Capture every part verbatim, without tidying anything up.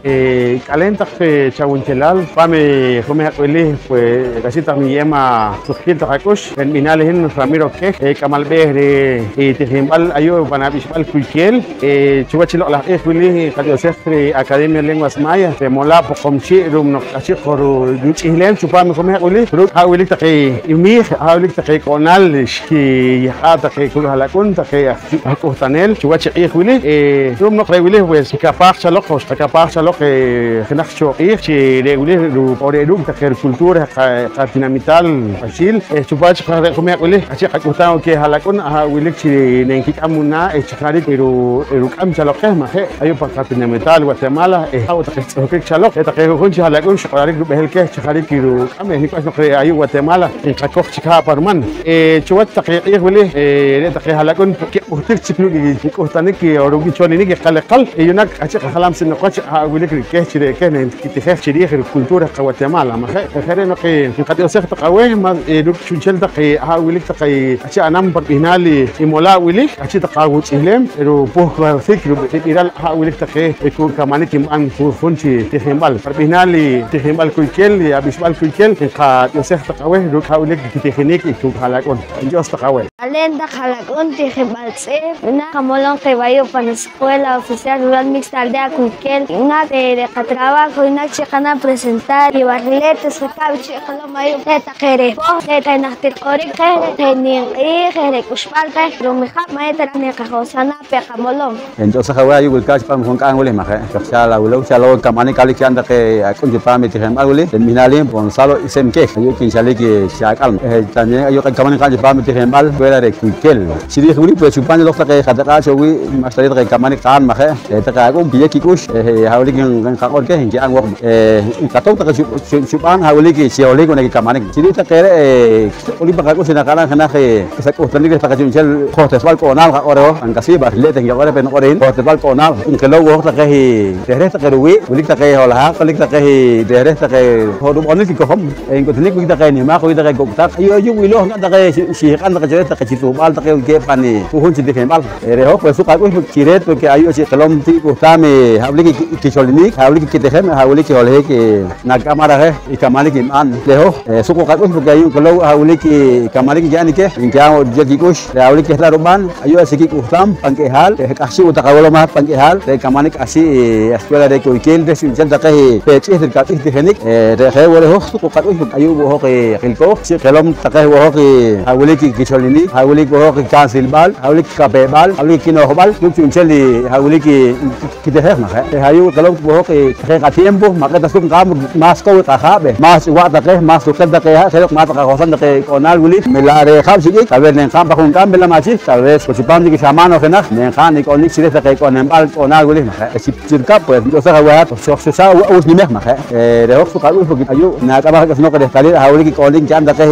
Eh, k'aleen taq, eh, chawunchelaal, paam i jumehq' wili, pues, k'ahchi' taq niye'em asuqkiil taq ak'ux. Re' nib'ihnaal i hin Ramiro Quej, eh, k'amal b'eeh reh i tijinb'al ayu' pan ab'ixb'al Kuykeel. Eh, chuwach i loq'laj q'iij wili, nqatioxej reh Academia de Lenguas Mayas, reh Molaab' Poqomchi', ru'um noq k'ahchi' qojruch'ihleem chupaam i jumehq' wili, ruuk' ha' wilik taqe i miij, ha' wilik taqe k'o'naal xkiyahq'aa' taqe kuuk' ha'lak'un, taqe aj aj k'uhtaneel chuwach i q'iij wili. Eh, ru'um noq re' wili, pues, xkikapaaj chaloq, xqakapaaj chaloq, eh, jenaj cho q'iij chi re' wili ru-, re' ruuk' taqe ricultura qa-, qatinamitaal Paxiil, eh, chupaam chi qa-, re' jumehq' wili, k'ahchi' qak'uhtaam wo' keh ha'lak'un, aha' wilik chi neenkik'am yu'naak, eh, chi jariik ru-, ruk'am chaloq qeh, ma' je', ayu' pan qatinamitaal Guatemala, eh, ha' wo' taqe xtz'uhkik chaloq, re' taqe ju'jun chi ha'lak'un xq'orarik rub'ehel keh chi jariik ruk'am, eh, nik' wach noq re' ayu' Guatemala nqakoj chik ha' pa riman. Eh, chuwach taqe q'iij wili, eh, re' taqe ha'lak'un kik'uhtik chik ruuk' i k'uhtanik, eh, ruuk' i cholinik i qaleqal, eh, yu'naak k'ahchi' qajalam sib'noq wach, aha' wilik reh keh chi re' keh neenkitijej chi riij ricultura qaWatemala, ma' je'? Je' re' noq, eh, nqatioxej taq aweh, ma', eh, ruuk' chu'nchel taq, eh, aha' wilik taq, eh, k'ahchi' a'nam pa rib'ihnaal i, i Molaab' wili, k'ahchi' taq awuch'ihleem, rupuhkasik rib'iral aha' wilik taqe, eh, ku kamanik nb'an ju'jun chi tijinb'al. Pa rib'ihnaal i tijinb'al Kuykeel, i ab'ixb'al Kuykeel, nqatioxej taq aweh ruuk' aha' wilik kitijinik i kuuk' ha'lak'un. Nch'oos taq aweh. K'aleen taq ha'lak'un tijinb'al tz'ihb', yu'naak qamolom qeh ayu' pan Escuela Oficial Rural Mixta Aldea Kuykeel, yu'naak re', re' qatrabajo yu'naak chi qana'n presentar i barriletes, je' rikab' chi qilom ayu', re' taqe reh poh, re' taqe najtir q'orik qeh, re' taqe nimq'iij, eh, re' k'uxb'al qeh ru'um i jab' ma' eta raaj neenqajohsam naah pe qamolom. Nch'oosaj aweh ayu' wilkaat chipaam i junk'aam wili, ma' je'? Chajchal awilow, chalow kamanik k'alik ki'an taqe ak'un chipaam i tijinb'al wili. Re' nib'ihnaal i hin Gonzalo Isem Quej, ayu' kinchalik i chi ak'al. Eh, también ayu' kamanik nqa'n chipaam i tijinb'al Escuela reh Kuykeel. Chi riij wili, pues, chupaam loq taqe qatiq'aa' cho wii', ma'xta re' taqe kamanik qa'n, ma' je'? Eh, taqe ak'un kiyeew kik'ux, eh, ha' wilik nqaq'or keh, nki'an woq. Eh, nqatow taqe chu-, chu-, chub'aan, ha' wilik chi holohik wo' nakikamanik. Chi riij taqe re', eh, k'ulik pan qak'ux chi naqa'n jenaj, eh, sak'uhtanik reh taqe chu'nchel johtorsb'al k'o'naal qaq'or reh hoj, pan kasiib' barrilete nkiq'or reh, pe niq'or hin, johtorsb'al k'o'naal. Nqilow wo' hoj taqe i reh reh taqe ruwii', wilik taqe holohaq, wilik taqe i reh reh taqe ho-, rub'onil kikojom. Eh, nk'uhtunik wilik taqe nimaj, wilik taqe kok' taq. Ayu', ayu' wilow nka'n taqe xi-, xiq'an taqe cho reh taqe chi tz'uhb'al taqe wilkeeb' pan i ju'jun chi tijinb'al. Eh, re' hoj, pues, suq ak'ux chi reet, porque ayu' chi qilom ti' k'uhtaam, eh, ha' wilik i, i kicholinik, ha' wilik i kitijem, ha' wilik i holohik, eh, nak'am ar ajeh i kamanik nb'an. Re' hoj, eh, suq wo' qak'ux, porque ayu' nqilow ha' wilik i kamanik nki'an keh, nki'an wo' chi'nchel kik'ux, re' ha' wilik keh ta rub'an, ayu' achik kik'uhtaam pan k'ihaal, eh, k'ahchi' wo' taq awilom hat pan k'ihaal, re' kamanik k'ahchi', eh, escuela reh Kuykeel reh chu'nchel taqe, eh, pe ch'ihch' rikab' ch'ihch' tijinik, eh, re' je' wo' re' hoj suq wo' qak'ux, ayu' wo' hoj, eh, qilkooj, chi qilom taqe wo' hoj, eh, ha' wilik i kicholinik, ha' wilik wo' hoj i kansilb'al, ha' wilik i kapew-b'al, ha' wilik i kino'jb'al, ruuk' chu'nchel i ha' wilik i kitijej, ma' je'? Eh, ayu' qilom wo' hoj i taqe qatiempo, ma' q'e' ta suq nqa'n, más kow i qajaab', eh, más ch'uwa' taqe, más suqkiil taqe ha', je' loq ma' ta qajohsam taqe k'o'naal wili. Wi la' re' jaab' xik'ik, tal vez neenqa'n pa junk'aam, wi la' ma' chik, tal vez wo' chipaam chik i xamaan o jenaj, neenqa'n i k'olik chi reh taqe k'olenb'al k'o'naal wili, ma' je'? Eh, chi, chi rikab', pues, nch'oosaj aweh hat, xoj, xoj, xoj, xoj, xoj nimej, ma' je'? Eh, re' hoj suq ak'ux, porque ayu' nak'amaj k'isinoq rehtalil, aha' wilik i k'olik nki'an taqe,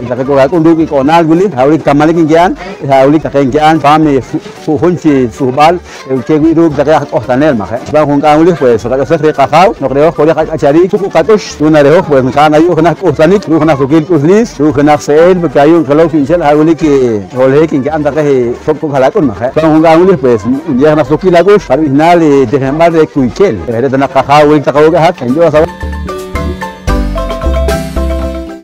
taqe kok' ak'un ruuk' i k'o'naal wili, aha' wilik kamanik nki'an, aha' wilik taqe nki'an paam i ju-, ju'jun chi tz'uhb'al, eh, wilkeeb' wii' ruuk' taqe aj k'uhtaneel, ma' je'? Chipaam junk'aam wili, pues, nqak'asej reh qAjaaw noq re' hoj korik qak'achariik suq wo' qak'ux. Ru'um na re' hoj, pues, nqa'n ayu' jenaj k'uhtanik ruuk' jenaj suqkiil k'uxliis, ruuk' jenaj se'el, porque ayu' nqilow chu'nchel aha' wilik i holohik nki'an taqe i kok', kok' ha'lak'un, ma' je'? Chipaam junk'aam wili, pues, nyeew jenaj suqkiil ak'ux pa rib'ihnaal i tijinb'al reh Kuykeel. Eh, re' ta naq qAjaaw wilik taq awuuk' i hat, nch'oos aweh.